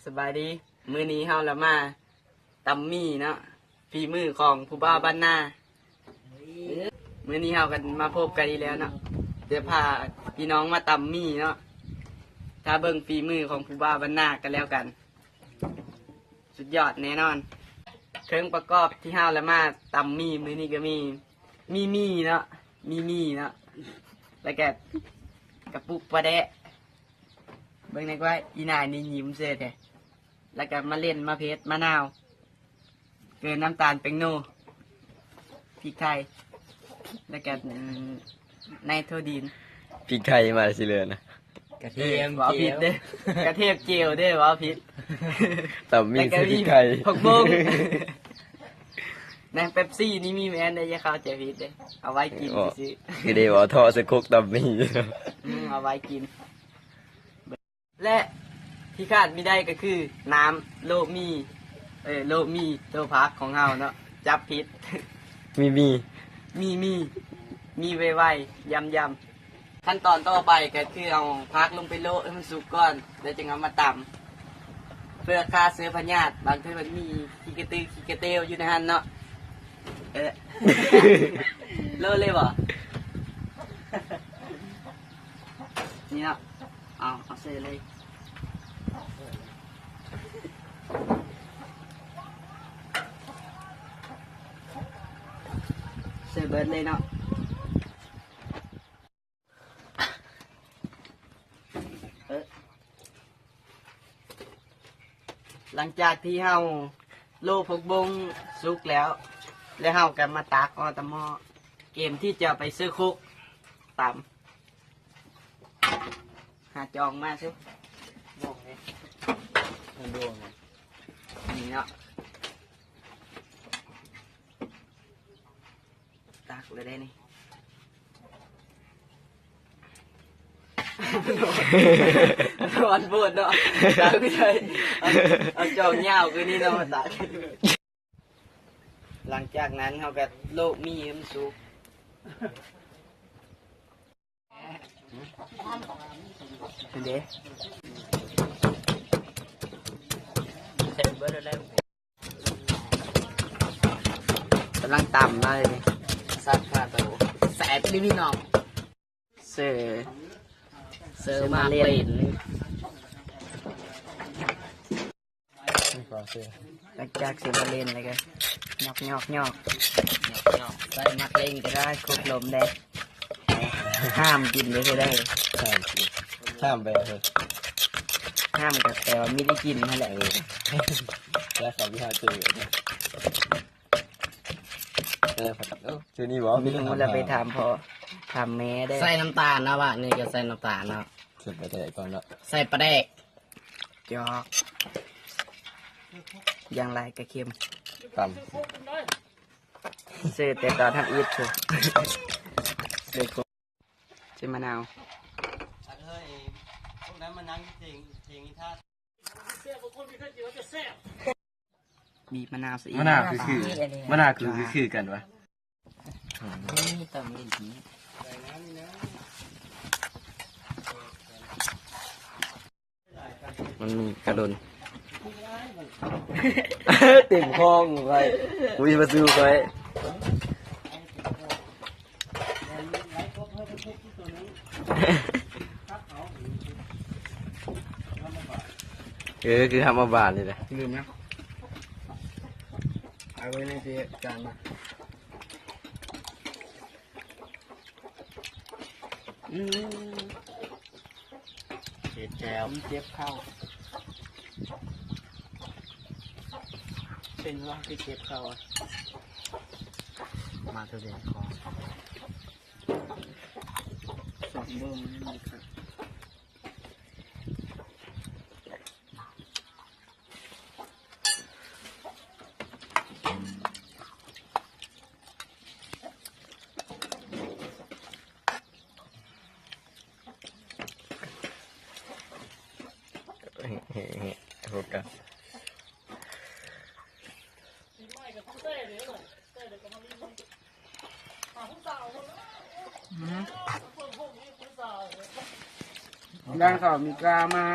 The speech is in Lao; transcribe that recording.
ສະບາຍດີ ມື້ນີ້ເຮົາລະມາຕຳໝີ່ເນາະ ຝີມືຂອງຜູ້ບ່າວບ້ານນາ. ມື້ນີ້ເຮົາກໍມາພົບກັນອີກແລ້ວເນາະ ຈະພາພີ່ນ້ອງມາຕຳໝີ່ເນາະ. ຖ້າເບິ່ງຝີມືຂອງຜູ້ບ່າວບ້ານນາກັນແລ້ວກັນ ສຸດຍອດແນ່ນອນ. ເຄື່ອງປະກອບທີ່ເຮົາລະມາຕຳໝີ່ມື້ນີ້ກໍມີ ມີໝີ່ເນາະ ມີໝີ່ເນາະ ແລ້ວກໍກະປຸກປາແດະ. ເບິ່ງແດ່ກວ່າ ອີ່ນາຍນີ້ຍິ້ມເສີແທ້. ແລ້ວກໍມາເລັ່ນ ມາເຜັດ ມະນາວ ເກືອ ນ້ຳຕານ ແປ້ງນົວ ພິກໄທ ແລ້ວກໍ ອືມ ໄນໂຕຣຈີນ. ພິກໄທມາຊິເລີນະ ກະທຽມ ເວົ້າຜິດເດ້ ກະທຽມເຈວເດ້ ເວົ້າຜິດ. ຕຳໝີ່ໃສ່ພິກໄທ ແລ້ວກໍມີຜັກບົ້ງ. ໃນເປັບຊີນີ້ມີແມ່ນເດ້ ຢ່າເຂົ້າໃຈຜິດເດ້ ເອົາໄວ້ກິນຊື່ໆ. ຄືໄດ້ເວົ້າເທາະໃສ່ຄົກຕຳໝີ່ ອືມ ເອົາໄວ້ກິນ. ແລະທີ່ຂາດບໍ່ໄດ້ກໍຄືນ້ຳໂລະໝີ່ ເອີ ໂລະໝີ່ ໂລະຜັກຂອງເຮົາເນາະ ຈັບຜິດ ມີໝີ່ ມີໝີ່ ມີໄວໆ ຢຳໆ. ຂັ້ນຕອນຕໍ່ໄປກໍຄືເອົາຜັກລົງໄປໂລະໃຫ້ມັນສຸກກ່ອນ ແລ້ວຈຶ່ງເອົາມາຕຳ ເພື່ອຂ້າເຊື້ອພະຍາດ ບາງເທື່ອມັນມີຂີ້ກະຕືຂີ້ກະເຕວຢູ່ໃນຫັ້ນເນາະ. ເອີ ໂລະເລີຍບໍ່? ນີ້ເນາະ ເອົາ ເອົາໃສ່ເລີຍ ໃສ່ເບິດເລີຍເນາະ. ເອີ ຫຼັງຈາກທີ່ເຮົາໂລະຜັກບົ້ງສຸກແລ້ວ ແລ້ວເຮົາກໍມາຕັກອອກຕາໝໍ້ ກຽມທີ່ຈະໄປໃສ່ຄົກຕຳ. ຫາຈອງມາຊິ ດວງເດ້ ມັນດວງ ນີ້ເນາະ. ຕັກເລີຍເດ້ນີ້ ຮ້ອນໂພດເນາະ ຕັກໄດ້ ເອົາ ເອົາຈອງຍາວຄືນີ້ເນາະ ມາຕັກ. ຫຼັງຈາກນັ້ນເຮົາກໍໂລະໝີ່ໃຫ້ມັນສຸກ ເຫັນເດ້ ໃສ່ເບິດແລ້ວ. ກຳລັງຕຳມາເລີຍນີ້ ສັດຄາໂຕ ແຊບອີ່ຫຼີພີ່ນ້ອງ ເສີ ເສີມາເຫຼັ້ນ ຫຼັງຈາກເສີມາເຫຼັ້ນແລ້ວກໍ ຍອກໆໆ ໃສ່ໝາກເລັ່ງກໍໄດ້ ຄົກລົມແດ່. ຫ້າມກິນເດີເດີ ຫ້າມກິນ ຫ້າມແບບ ຫ້າມກໍແປວ່າມີໄດ້ກິນຫັ້ນແຫຼະ ເອີ ແລ້ວເຂົາມີຫາເຈີ ເອີ ໂອ້ ຊື່ນີ້ບໍ່ ມີຮູ້ແລ້ວໄປຖາມພໍ່ຖາມແມ່ເດີ ໃສ່ນ້ຳຕານເນາະ ບາດນີ້ກໍໃສ່ນ້ຳຕານເນາະ ໃສ່ປາແດກກ່ອນເນາະ ໃສ່ປາແດກ ຈອກ ຢ່າງຫຼາຍກໍເຄັມ ຕຳ ຊື້ແຕ່ຕອນທຳອິດພຸ້ນ ໃສ່ມະນາວ ຕັກເຮີຍ ພວກນັ້ນມານັ່ງເທິງ ເທິງອີທ່າ ບີບມະນາວຊະອີກ ມະນາວຄື ຄື ມະນາວຄື ຄື ຄືກັນວະ ນີ້ຕຳຫຼິ້ນ ມັນມີກະດົນ ເຕັມຄອງໄວ້ ອຸ້ຍ ມາສູ່ຂ້ອຍ ເອີ ຄືຫາມາບານນີ້ແຫຼະ ລືມນະ ເອົາໄວ້ໃນທີ່ຈານມາ. ອືມ ເຈັບແຂ້ວ ເຈັບເຂົ່າ ເປັນວ່າຄືເຈັບເຂົ່າ ມາເທື່ອດຽວຂໍ ສອງໂມງນີ້ມັນຄັກ. ໂຟກັສ. ຫາຜູ້ສາວເນາະ ດ້ານເຂົາມີກ້າມາ